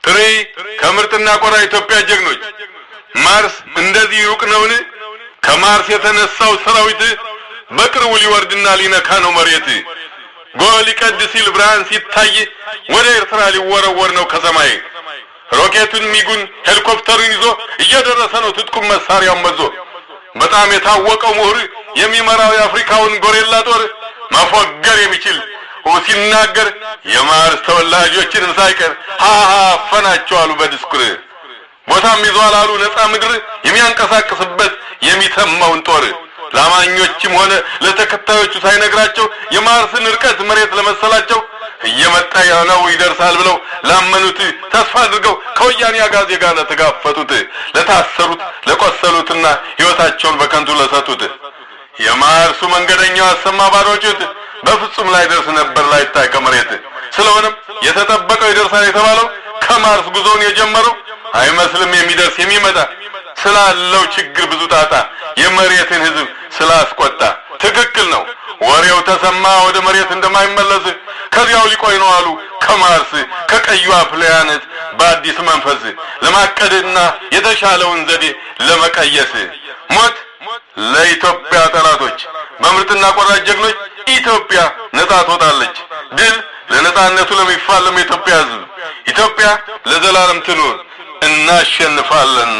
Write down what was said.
ጥሪ ከምርጥና ቆራ ኢትዮጵያ ጀግኖች፣ ማርስ እንደዚህ ሩቅ ነውን? ከማርስ የተነሳው ሰራዊት በቅርቡ ሊወርድና ሊነካ ነው መሬት። ጎህ ሊቀድ ሲል ብርሃን ሲታይ ወደ ኤርትራ ሊወረወር ነው ከሰማይ። ሮኬቱን፣ ሚጉን፣ ሄሊኮፕተሩን ይዞ እየደረሰ ነው ትጥቁም መሳሪያውን መዞ። በጣም የታወቀው ምሁር የሚመራው የአፍሪካውን ጎሬላ ጦር መፎገር የሚችል ሲናገር የማርስ ተወላጆችንም ሳይቀር ሃሃ አፈናቸው አሉ በዲስኩር። ቦታም ይዟል አሉ ነፃ ምድር የሚያንቀሳቅስበት የሚተማውን ጦር። ለአማኞችም ሆነ ለተከታዮቹ ሳይነግራቸው የማርስን ርቀት መሬት ለመሰላቸው እየመጣ ነው ይደርሳል ብለው ላመኑት ተስፋ አድርገው ከወያኔ አጋዜ ጋር ለተጋፈጡት፣ ለታሰሩት፣ ለቆሰሉትና ሕይወታቸውን በከንቱ ለሰጡት የማርሱ መንገደኛው አሰማ ባሮጩት በፍጹም ላይደርስ ነበር ላይታይ ከመሬት። ስለሆነም የተጠበቀው ይደርሳል የተባለው ከማርስ ጉዞውን የጀመረው አይመስልም የሚደርስ የሚመጣ ስላለው ችግር ብዙ ጣጣ የመሬትን ሕዝብ ስላስቆጣ። ትክክል ነው። ወሬው ተሰማ ወደ መሬት እንደማይመለስ ከዚያው ሊቆይ ነው አሉ ከማርስ ከቀዩዋ ፕላኔት በአዲስ መንፈስ ለማቀድና የተሻለውን ዘዴ ለመቀየስ። ሞት ለኢትዮጵያ ጠላቶች! በምርጥና ቆራጥ ጀግኖች ኢትዮጵያ ነጻ ትወጣለች። ድል ለነጻነቱ ለሚፋለም የኢትዮጵያ ሕዝብ! ኢትዮጵያ ለዘላለም ትኑር! እናሸንፋለን።